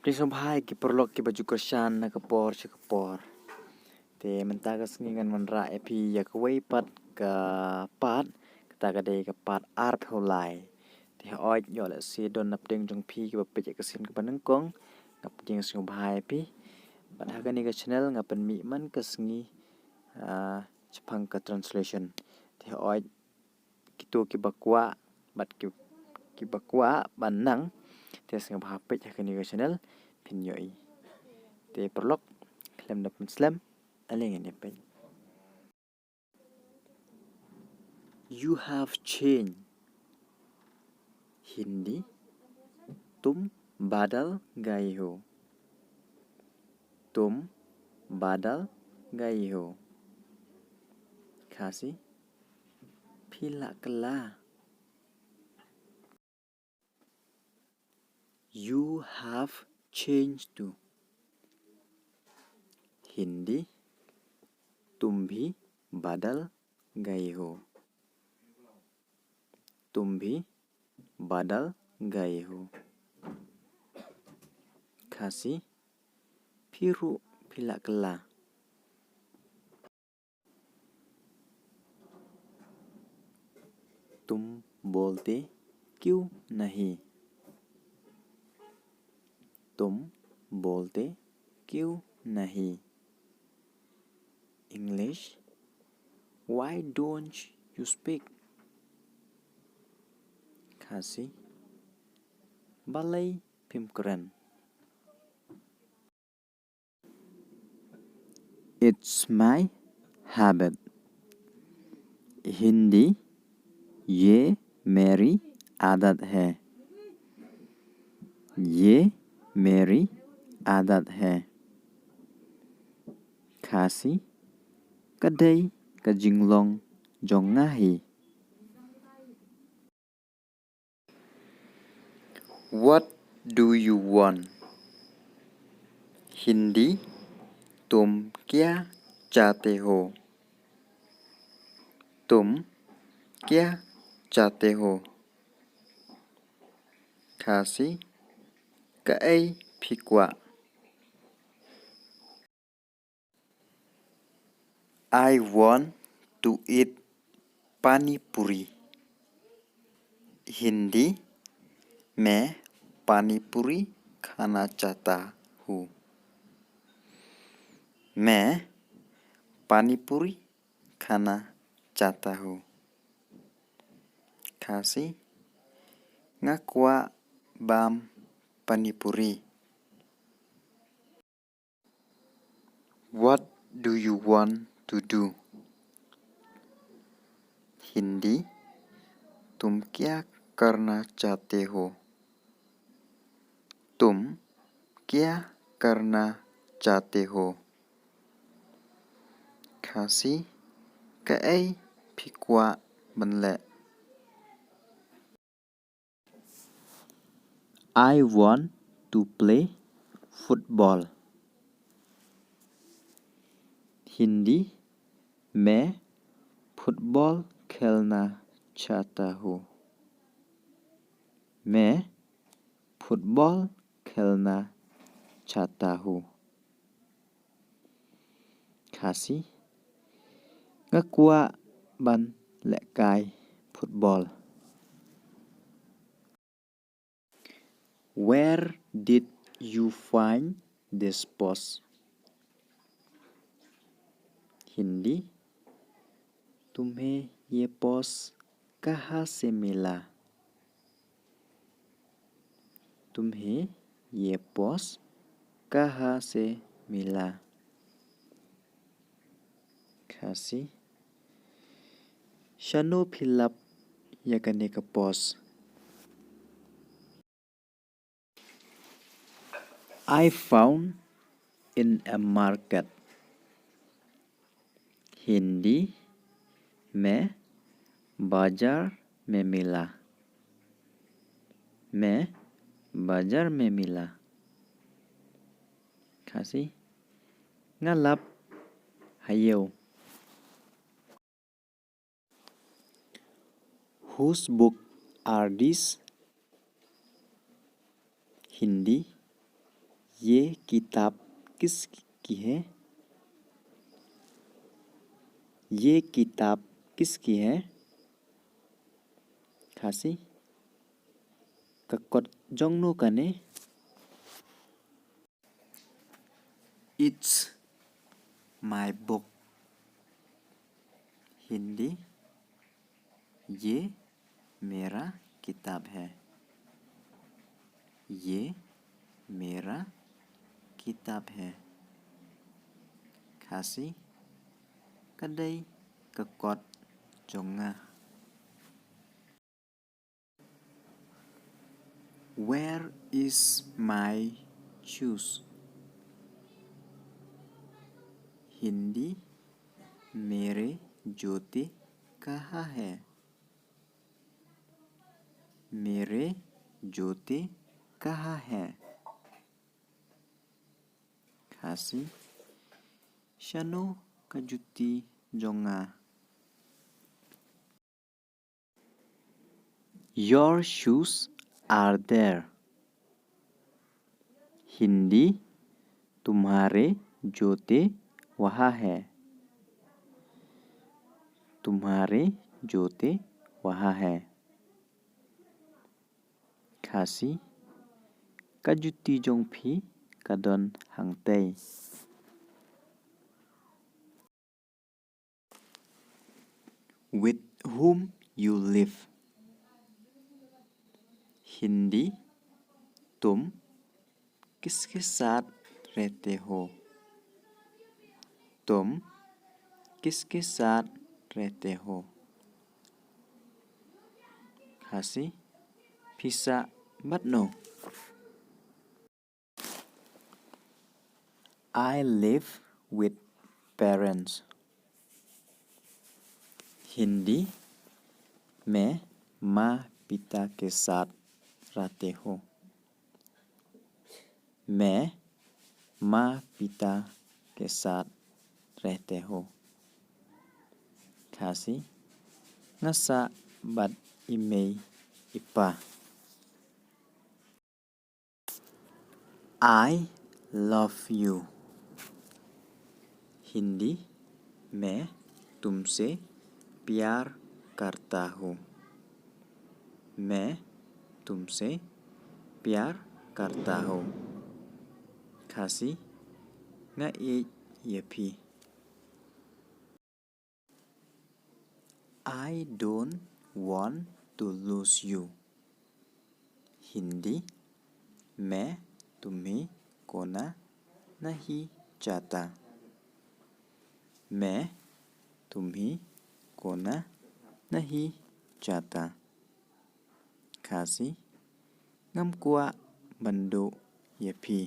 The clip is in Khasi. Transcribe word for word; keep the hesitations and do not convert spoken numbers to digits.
Pdiang sngewbha ïa ki paralok kiba ju kyrshan na ka por sha ka por. Te mynta ka sngi ngan wanrah ïa phi ïa kawei pat ka part, kata ka dei ka part arphew lai. Te hooid, ïoh lehse don napdeng jong phi kiba peit ïa ka sien kaba nyngkong, nga pdiang sngewbha ïa phi. Bad ha kane ka channel nga pynmih man ka sngi, ah, shaphang ka translation. Te hooid, kito kiba kwah bad ki, kiba kwah ban nang, te sngewbha peit ha kane ka channel, phin ïohi. Te paralok, khlem da pynslem, ale ngin ïa peit. You have changed. Hindi, तुम बदल गए हो। तुम बदल गए हो। Khasi, phi la kylla. You have changed too. Hindi, तुम भी बदल गए हो। तुम भी बदल गए हो। Khasi, phi ruh phi la kylla. तुम बोलते क्यों नहीं? तुम बोलते क्यों नहीं? English, why don't you speak? Khasi, balei phim kren? It's my habit. Hindi, ये मेरी आदत है। ये मेरी आदत है। Khasi, ka dei ka jinglong jong nga hi. What do you want? Hindi, तुम क्या चाहते हो? तुम क्या चाहते हो? Khasi, kaei phi kwah? I want to eat pani puri. Hindi, मैं पानी पूरी खाना चाहता हूँ। मैं पानी पूरी खाना चाहता हूँ। Khasi, nga kwah bam pani puri. What do you want to do? Hindi, तुम क्या करना चाहते हो? तुम क्या करना चाहते हो? Khasi, kaei phi kwah ban leh? I want to play football. Hindi, मैं फुटबॉल खेलना चाहता हूँ। मैं फुटबॉल खेलना चाहता हूँ। Khasi, nga kwah ban lehkai football. Where did you find this post? Hindi, तुम्हें ये पोस्ट कहाँ से मिला? तुम्हें ये पोस्ट कहाँ से मिला? Khasi, shano phi lap ïa kane ka post? I found in a market. Hindi, मैं बाजार में मिला। मैं बाजार में मिला। Khasi, nga lap ha ïew. Whose book are these? Hindi, ये किताब किसकी है? ये किताब किसकी है? Khasi, ka kot jong no kane? It's my book. Hindi, ये मेरा किताब है। ये मेरा किताब है। Khasi, ka dei ka kot jong nga. Where is my shoes? Hindi, मेरे जूते कहाँ हैं? मेरे जूते कहाँ हैं? Khasi, shano ka juti jong nga? Your shoes are there. Hindi, तुम्हारे जूते वहाँ हैं। तुम्हारे जूते वहाँ हैं। Khasi, ka juti jong phi ka don hangtei. With whom you live? Hindi, तुम किसके साथ रहते हो? तुम किसके साथ रहते हो? Khasi, phi sah bad no? I live with parents. Hindi, मैं माँ पिता के साथ रहती हूँ। मैं माँ पिता के साथ रहती हूँ। Khasi, nga sah bad i mei i pa. I love you. Hindi, मैं तुमसे प्यार करता हूँ। मैं तुमसे प्यार करता हूँ। Khasi, nga ïeit ïa phi. I don't want to lose you. Hindi, मैं तुम्हें खोना नहीं चाहता। मैं तुम्हें खोना नहीं चाहता। Khasi, ngam kwah ban duh ïa phi.